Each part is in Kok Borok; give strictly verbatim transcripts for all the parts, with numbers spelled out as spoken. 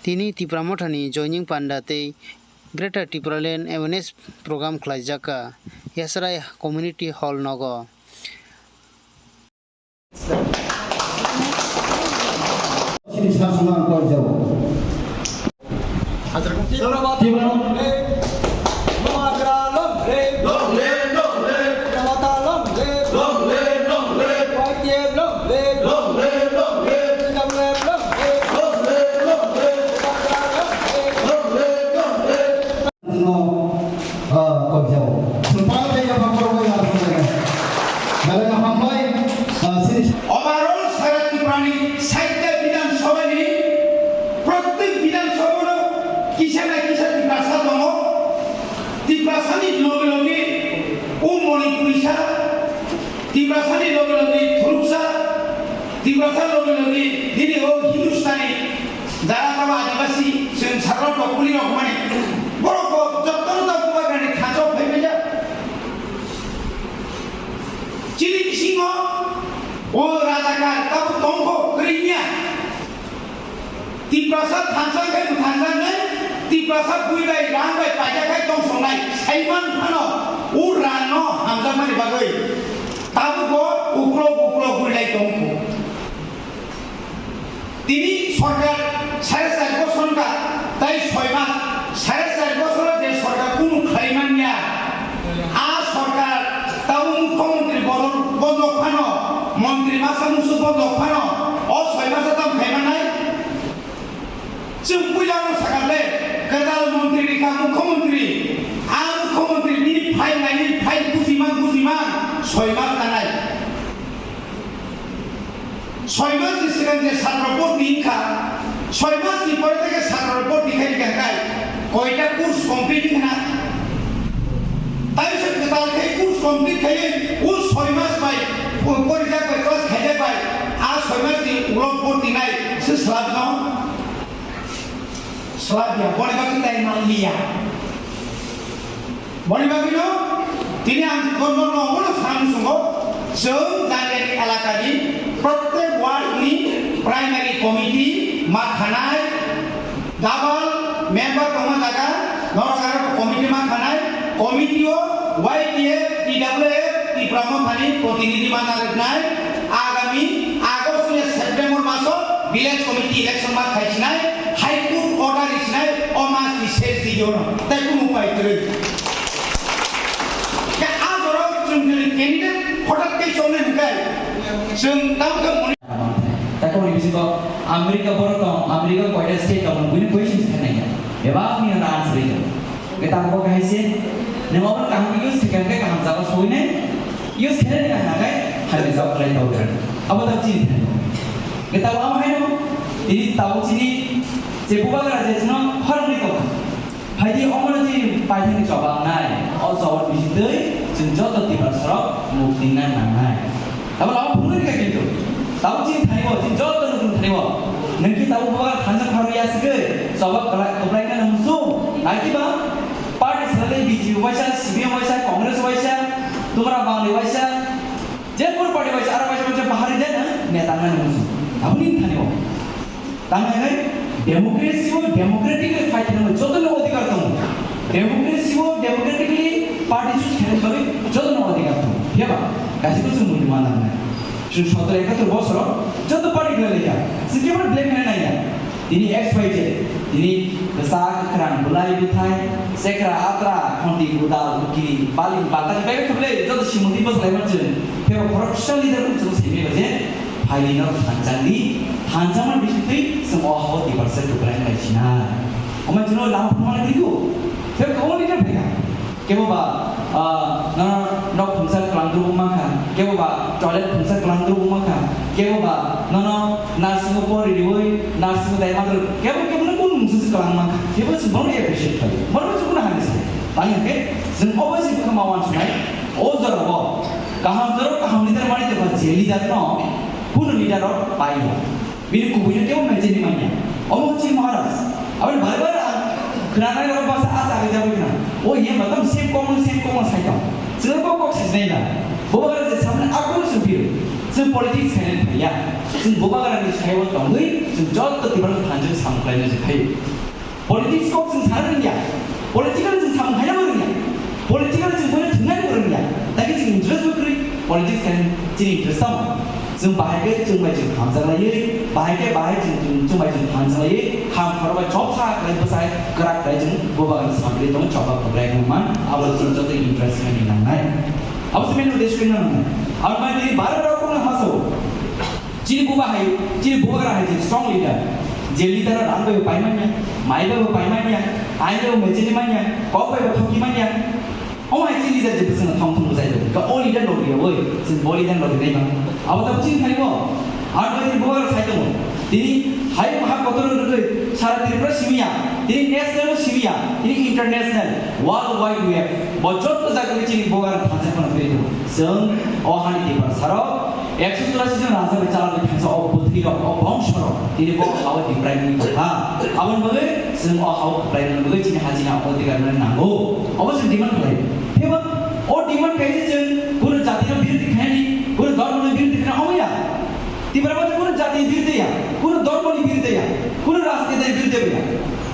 Tini Tipra Mothani joining panda tei Greater Tipraland Awareness Program khlaijak kha Yasrai Community Hall nogo. Chini sasana ang koi jao. Tipra. Long live, long live. Long live, long live. Long live, long live. Long live, long live. Long live, long live. Long live, long live. No, ah, koi jao. Sumpa te ya pa koi ya. Dale na hambai, ah, sini. Overall, sara Tiprani saitta Bidhan Sabhani, prottek Bidhan Sabhano kisa na kisa Tiprasa tongo. Tiprasani loge loge o Manipurisa, Tiprasani loge loge Thuruksa, Tiprasa loge loge nini o Hindustani, jara tamo Adibasi, chwng sakno tokuli rok mani. Borok bo jotono ta bubagrani thansa phaibaijak. Chini bisingo o rajakar tabo tongkho kwrwngya. Tiprasa thansa khe mwthanjaknai, Tiprasa bui bai rang bai paijak khai tongsongnai, saiman phano o rangno hamjakmani bagwi tabukbo uklok uklok guri lai tongkho. Tini sorkar sare char bosor wngkha, tai soi mas, sare char bosoro je sorkar kunu khlai manya, a sorkar tabo mukhyamantri bodol bojok phano, montri masa musu bojok phano, o soi masa tamo khai mannai? Chwng puila no sakha le, kwtal montri rikha mukhyamantri, a mukhyamantri bini file nainai, file bujiman bujiman soi mas nanai. Soi mas ni swkang je satro board ni wngkha, soi mas ni pore theke satro board ni khai rikha khai, koita course complete wngkha na? Tai se kwtal khai course complete khai, o soi mas bai, o porijak bai, class khaijak bai, a soi mas ni ulo board ni nai se swlak no? Swlak ya, boni bagwi tai man liya. Boni bagwino tini ang bono no obono sam sungo, chwng Jangani elakani prottek ward ni primary committee ma khanai, double member tongma jaga, norok aro committee ma khanai, committee o Y T F, T W F, Tipra Mothani protinidhi ma narwknai, agami August ni September maso village committee election ma khaisinai, High Court order risinai, o mas ni ses di jono, tai kunu upai kwrwi. Khe a jorao chwng chwngni candidate hothat khe chongnai hwnkhe chwng tamo khe moni. Tei kok ni bisingo America borok tong, America koita state tong, buini question se khe nai ya. Bebak ni answer rw. Khe tamo kok hai se, nwng obo kaham use khe khe kaham jaga soi nai, use khe nai kaham khe hamya jaga khlai tong. Abo tak chini thani. Khe tamo amo hai no, ini tamo chini je bubagra je chwngno phwrwngwi tong. Phaidi omono chini paithakni choba wngnai, o choba bisingtwi chwng joto Tiprasarok mukti wngna nangnai. Tamo lama phunukgwi rikha kintu. Tamo chini thani bo, chini joto nukung thani bo. Nwng khe tamo bubagra thansa pharwi yasigwi choba kwlai, kwplai wngna nang muchung. Nai kiba party salai B J P waisa, C P M waisa, Congress waisa, Tumra Bangli waisa, je kunu party waisa, aro waisa waisa bahari jana neta wngna nang muchung. Tamo nini thani bo. Tamo hwnwi democracy o democratically fight khlaina jotono adhikar tongo. Democracy o democratically party choose khlaina bagwi jotono adhikar tongo. Phiya ba? Kaisa khe chwng muitu ma nangnai. Chwng sotoro ekatur bosoro joto party khlai laikha. Chwng kebono blame khlaina nangya. Tini X Y Z, tini bwsa, kwkhrang, bwlai, bwthai, chekra, atra, khonti, budal, bukiri, bali, bata, bai khe bwlai joto simungtwi bwsalaima chwng. Phiya ba khoroksa leader chwng simi ba je, Phaidi no thanchang di, thanchangma bisingtwi chwng o hao Tiprasa kwplai wng lai sinai. Omo chwngno lama phunukmani twigo. Tei kwbangma leader phaikha. Kebo ba, ah, nono nok phungsa kwlangdruk wngma kha, kebo ba toilet phungsa kwlangdruk wngma kha, kebo ba nono nursing o pori riwi nursing o dai ma rw, kebo kebo no kunu mungsa se kwlangma kha, kebo se bono appreciate khlai, bono se kunu hamya se. Tang hwnkhe chwng obo se bwkha ma uansuknai, o jorao kaham jorao kaham leader mani tongkha, je leader no kunu leader rok pai ya. Bini kubui no kebo maintain ni manya. Omo chini Maharaj. Aboni bar bar ang khwnanai rok basa asa khe jaboi khna. O hiya ba tamo same common, same common sai tong. Chwng bo kok sijnai na. Bo ba je samne akung sung phiro. Chwng politics khainani phaiya, chwng bubagrani saibo tongwi chwng joto Tiprasa thansa samung khlainani se phaio. Politics kok chwng sana rwngya, political chwng samung khaina bo rwngya, political chwng bono thwngnani bo rwngya, tei chwng interest bo kwrwi, politics khainani chini interest tamo. Chwng bahai khe chwng bai chwng hamjak laiwi, bahai khe bahai chwng, chwng, chwng bai chwng hamjak laiwi, ham khorok bai chop sa khlai bwsai kwrak khlai chwng bubagrani samung khlai tongo, chop ba kwbrai wngman, abo chwng joto interest khainani nangnai. Abo se main uddesho khe nangnai. Abo mai tini bara rok kung haso. Chini buba hai, chini bubagra hai je strong leader. Je leader rang bai pai manya, mai bai pai manya, ai bai mechini manya, kok bai thoki manya. O hai chini leader je bwswng thong thong bwsai do. Ka o leader log ya oi, sin bo leader log nai bang. Abo ta chini thai bo. Ar bai tini bubagra sai tongo. Tini hai maha kotor rwgwi sara Tripura simiya, tini national simiya, tini international, world wide web. Bo joto jaga chini bubagra thansa kono twi do. Chwng o hani Tiprasa rok Ekso churasi jon raja bai chala bai thansa o bwthwi rok, o bongso rok, tini bo hao Tiprani tongkha. Aboni bagwi chwng o hao Tiprani bagwi chini hachini o adhikar mani nango. Obo chwng demand khlai. Theba o demand khaise chwng kuno jati no birodhi khainani, kuno dhormo no birodhi khainani omo ya. Tipra motha kuno jati birodhi ya, kuno dhormo ni birodhi ya, kuno rajniti ni birodhi ya.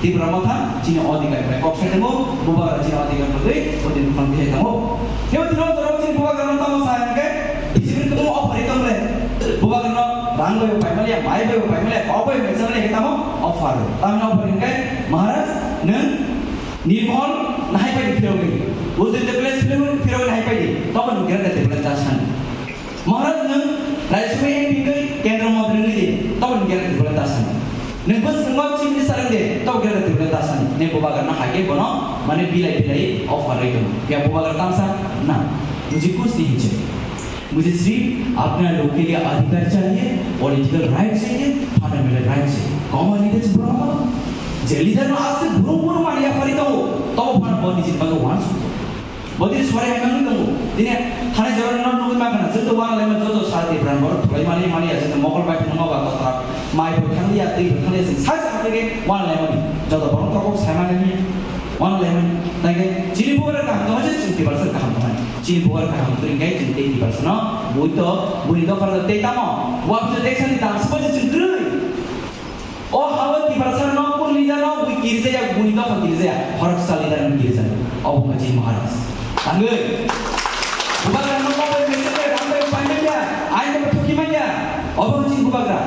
Tipra motha chini adhikar bai kok sai tongo, bubagra chini adhikar bagwi o din khon bihai tongo. Tebo tino dorok chini bubagra no tamo sa hwnkhe, B J P ni tamo offer ri tong le. Bubagra no rang bai pai maliya, mai bai pai maliya, kok bai pai maliya, tamo offer. Tamo offer hwnkhe, Maharaj, nwng Nirmol nahai pai di phirok ni. Ujjwin Debbarma phirok ni, phirok ni nahai pai di. Tamo nwng kira kira Debbarma ta san. Maharaj nwng Rajya Sabha M P wngwi Kendra Mantri wngwi di, tamo nwng khe Tripura ta sani. Nwng bwswk ma Chief Minister wng de, tamo khe Tripura ta sani. Nwng bubagra no hai khe bono mane bilai bilai offer ri tongo. Ya bubagra tamsa na. Mujhe kuch nahi chahiye. Mujhe sirf apna log ke liye adhikar chahiye, political right chahiye, fundamental right chahiye. Kauma leader se bro. Je leader no aste buru buru mani ya pari tongo, tamo phano bo nijini bagwi wansuk. Botwi sori hai nangwi tongo. Tini thanai jorani no nugwi mankha na, joto wana laima joto sal Tiprani borok thulai mani mani ya, joto mokol bai phano ma ba kothok. Mai bo thanglia, twi bo thanglia, chwng sak sak khe wana laimani. Joto borok thokok sai mani ni wana laimani. Tangkhe chini bubagra kaham tongma se chwng Tiprasa kaham tongnai. Chini bubagra kaham tongwi khe chwng tei Tiprasa no bui to, bui dopha rwjak tei tamo. Wa bwswk teksani tang sbo se chwng kwrwi. O hao Tiprasa no kun leader no bui kirijaya, bui no kirijaya, horoksa leader no kirijaya. Obo wngkha chini Maharaj. Tangwi. Bubagra no obo message rang bai pai manya, ai no thuki manya. Obo wngkha chini bubagra.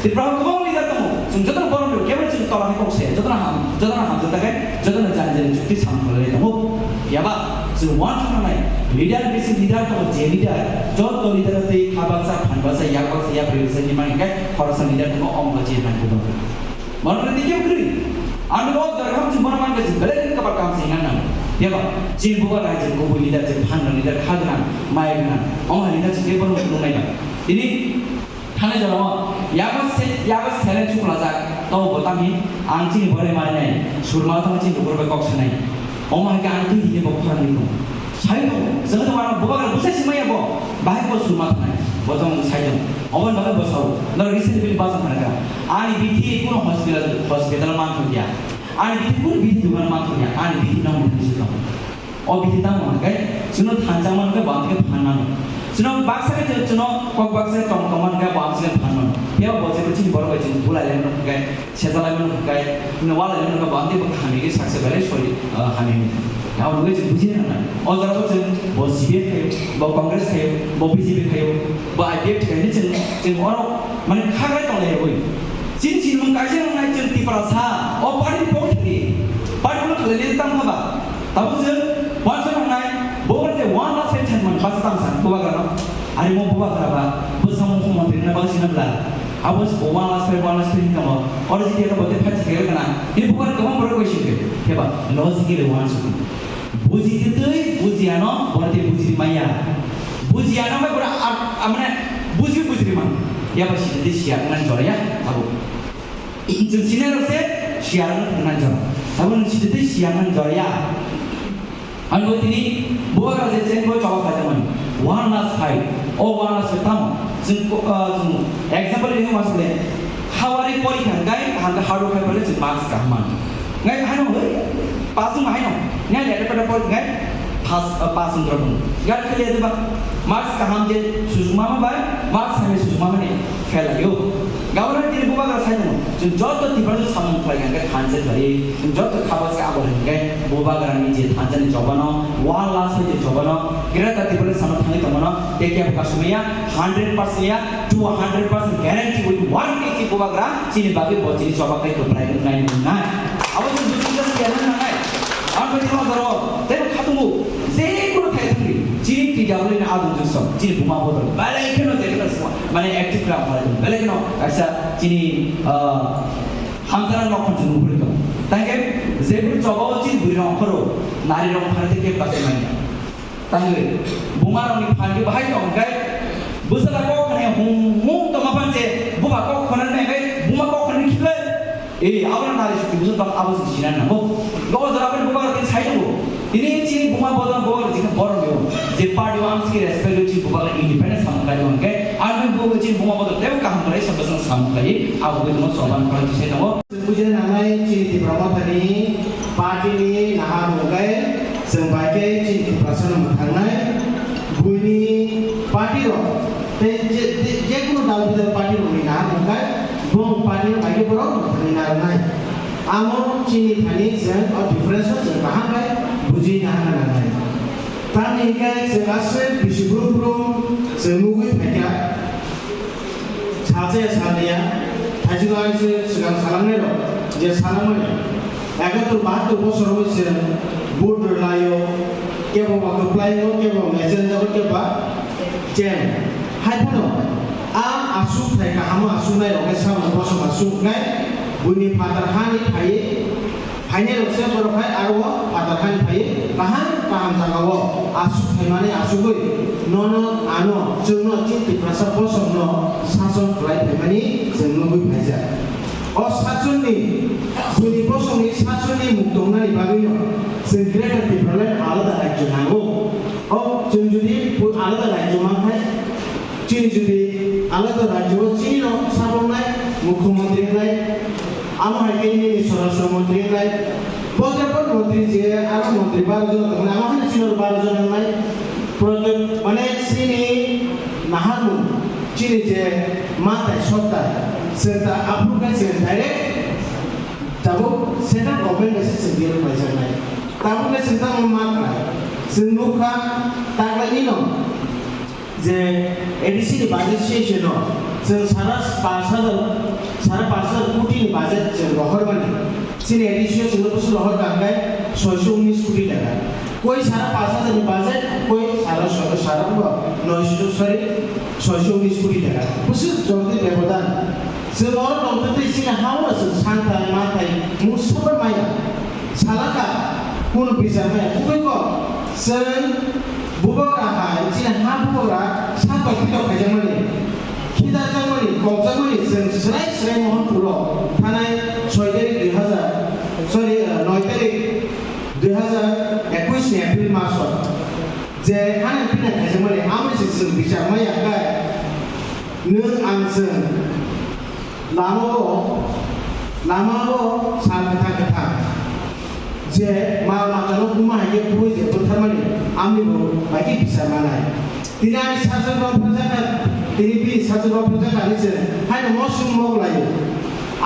Tripura o kwbang leader tongo. Chwng joto no borom rw, kebo chwng tola ni kok se, joto no ham, joto no ham jota khe, joto no jani jani chukti sam kholai tongo. Yaba, chwng uansuknai, leader bisi leader tongo, je leader, joto leader tei kha baksa, phan baksa, yak baksa, yapri baksa hinmani khe khoroksa leader tongo, omo khe chairman bubagra. Bono khe tei kebo kwrwi. Ang bo jora ham chwng bono mankha chwng belai khe kapal kaham se hinna nango. Yaba, chini bubagra hai chwng kubui leader, chwng phan rw leader, kha gwnang, mai gwnang, omo hai leader chwng tei bono nuknai ba. Tini Thani jorao yago se, yago seleng chuklajak, tabo bo tamni ang chini borai marinai, surma tamo chini lukurok bai kok sanai. Omo hai khe ang twi hini bo khorang ni bo. Sai bo, jeng to ano bubagra bwsai simaya bo, bahai bo surma thanai, bo tamo sai tong. Omo ni bagwi bo sao, noro recently bini bachang khana kha. Ani bithi kuno hospital, hospital man thok ya. Ani bithi kuno bithi dukan man thok ya. Ani bithi nang bithi se tong. O bithi tamo hwnkhe, chwngno thansa mano hwnkhe bo ang khe phan mano. Chwngno baksa khe chwngno kok baksa khe tong tong mano hwnkhe bo ang khe phan mano. Phiya bo je chini borok bai chwng bulai lai mano hwnkhe, sejak lai mano hwnkhe, chwngno wal lai mano hwnkhe bo ang khe bo hamya khe sakse belai sori, ah, hamya wngkha. Abo hwnkhe chwng buji nang nai. O jora bo chwng bo C P M khaio, bo Congress khaio, bo B J P khaio, bo I P F khaio, chwng, chwng oro mane khaklai tong lai oi. Chini chini mung kaisa nang nai chwng Tiprasa, o party ni pokhe thangdi. Party no khalai le tang kha ba. Tabuk chwng uansuk nangnai, bo bai je one lakh five thousand man basa tang san bubagra no. Ari mo bubagra ba, bwsa mukhyamantri na bangsi na bla. Abo se bo one lakh five, one lakh five hinwi tamo. Oro jiti ero bo te phachi khe kana. Ni bubagra kwbang borok bai singkhe. Khe ba, logically uansuk. Buji twi buji ano, bo te buji maya. Buji ano bai bora, a, a, mane, buji buji man. Ya ba si te siya nang jora ya, abo. Chwng sinai rok se siya rok nang jora. Abo nwng si te siya nang jora ya. Ang bo tini bubagra je cheng bo choba khajaman. One last fight. O one last fight tamo. Chwng ko-, ah, chwng example ni mas le. Hawari pori khan kai, hang ka hadu khai pore chwng mas ka man. Ngai haino hoi. Pasung haino. Ngai le pore pori ngai. Pas, uh, pas wngkha bung. Gari kheli ya ba. Marks kaham je sujuma ma bai, marks hamya sujuma ma ni khela yo. Gabana tini bubagra sai tongo. Chwng joto Tiprasa samung khlai hwnkhe thansa khlai. Chwng joto khabaska abo hwnkhe bubagra ni je thansa ni chobano, one last ni je chobano, Greater Tiprasa samung thangwi tongmano, tei kebo kasumaya hundred percent ya, two hundred percent guarantee with one K G bubagra chini bagwi bo chini choba khai kwplai wngnai wngnai. Abo chwng buji kha siya nang nangnai. Ang bai tini oro tei khatungo je kono thai thangwi chini T W ni adung jwsong chini buma bodol belai kheno je kono swa mane active klam khalai belai kheno kaisa chini, ah, hamjana lokhon chwng nukgwi tongo. Tangkhe je kono choba o chini bwrwi rok pharo nari rok phano tei kebo kasumaya. Tangwi, buma rokni phan khe bahai tong khe, bwsala kok khna hum hum tongma phan je, buba kok khna nai khe, buma kok khna khe, eh, abo na nari suti bwsala tong abo se sinan nango. Go jora phan buba rok sai tongo. Tini chini buma bodol bo jikha borok yo. Je party o ang sike respect yo chini buba independent samung khlai hwnkhe, ang buba chini buma bodol tebo kaham khlai samung khlai, abo bo tongma choban khlai sai tongo. Bujina nangnai chini Tipra Mothani party ni nahar hwnkhe chwng bai khe chini Tiprasa no mwthangnai. Buini party rok tei je, je, je kunu dal bidal party rok ni nahar hwnkhe bong party rok bai khe borok mwthangwi narwknai. Amo chini thani chwng o difference o chwng kaham khe bujina hana nangnai. Tamni hwnkhe chwng aswk bisi brum brum chwng nugwi phaikha. Salsa ya salya, thaisino ang se swkang salangnai rok, je salangmani, ekatur bahatur bosor wi se vote rwlaio, kebo ba kwplaio, kebo messenger, kebo ba chain. Hai phano, a aswk thai kahamo aswk nai rok khe samung bosong aswk nai, buini phatar hani phaiwi, Phainai rok se borok hai aro o phatar hani phaiwi kaham kaham jaga o aswk phaimani aswkwi nono ano chwngno chini Tiprasa bosongno sason khlai phaimani chwng nugwi phaijak. O sasonni buini bosongni sasonni muk tongnani bagwino chwng Greater Tipraland alada rajyo nango. O chwng jodi alada rajyo mankhai, chini jodi alada rajyo o chini no saboknai mukhyamantri wngnai, amo hai khe nini swarashtra mantri wngnai, bodrapot mantri je aro mantri baro jona tongnai, amo hai chini baro jona wngnai. Project mane chini naharmung, chini je matai sottai, chwng ta aphuru khe chwng direct tabuk central government bai se chwng deal khlaijaknai. Tabuk khe chwng tamo ma khlai? Chwng nukha taklaini no je A D C ni budget session no chwng sara pash hajar, sara pash hajar koti ni budget chwng rohormani. Chini A D C o chwngno bwswk rohor kha hwnkhe soiso unis koti taka. Koi sara pash hajar ni budget, koi sara soi, sara bo noiso, sorry, soiso unis koti taka. Bwswk jodi bebodan. Chwng oro tongtwtwi chini ha-o no chwng santai mantai mung sabar maya. Salaka kunu bichar maya. Kubui kok chwng bubagra hai chini ha bubagra satok pitok khaijakmani. Khidarjakmani, kokjakmani chwng swrai swrai Mohanpur o thanai soi tarik dui hazar, sorry, noi tarik dui hazar ekush ni April mas o. Je hani pinang khaijakmani amoni se chwng bichar maya khe nwng ang chwng lama o, lama o sal kwthang kwthang je mal matano buma hai khe bui je bwtharmani amni bo bai khe bichar manai. Tini ani sajwk rok phajak kha, tini bini sajwk rok phajak kha ni se haino mosung mok laio,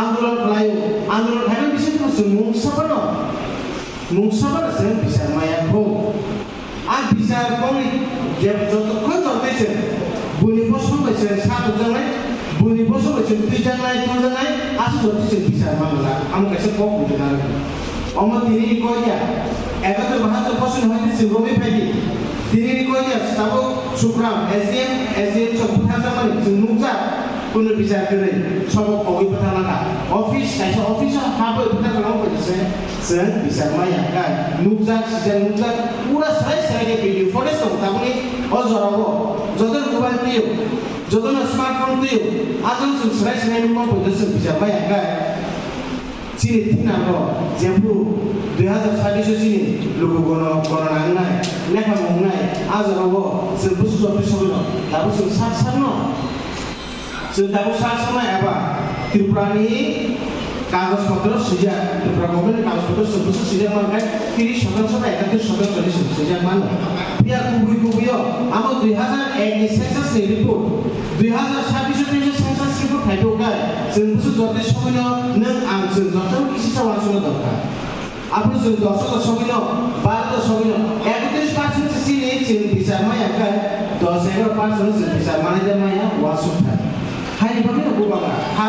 andolon khlaio, andolon khaina bisingtwi chwng mungsa phano, mungsa phano chwng bichar maya kho. A bichar kongni je jotokhon jotoi se buini bosong bai se sa tongjaknai, buini bosong bai se twijaknai, tongjaknai, aswk jotoi se bichar manla. Amo kaisa kok buji nang. Omo tini ni koi ya, egato bahato bosong hai se romwi phaidi. Tini ni koi ya, tabuk Subram, S D M, S D M chwng bwtharjakmani chwng nukjak, kunu bichar kwrwi, sobo kogwi bwtharlaka. Office, kaisa office o habwi bwtharlaka, omo kaisa se. Chwng bichar maya kha, nukjak, sijak, nukjak, pura swrai swrai khe video footage tongo tabukni o jorao. Jotono mobile twiyo, jotono smartphone twiyo, ajang chwng swrai swrai nukma poito chwng bichar maya kha. Chini thiknango jephru dui hazar chabbish o chini luku gono, gonona wngnai, lekha wngnai, a jorao chwng busu jotoi soino tabuk chwng sak sakno Chwng tabuk sak saknai eba Tripura ni Kagoj potro swijak, Tripura government ni kagoj potro chwng bwswk swijak man khai, tris shotangso ba ekatir shotangso ni chwng swijak mano. Phiya kubui kubui o amo dui hazar ek ni census ni report, dui hazar chabbish o tei census report phai tong khai, chwng bwswk joto somoi no nwng ang chwng joto kisi sa uansukna dorkar. Aphuru chwng dosh o somoi no, baro o somoi no, ekotris percent se chini chwng bichar maya khai, dosh egaro percent chwng bichar manai de maya uansuk khai. Haini bagwi no bubagra ha,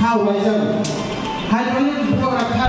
ha uaijago. Haini bagwi no bubagra ha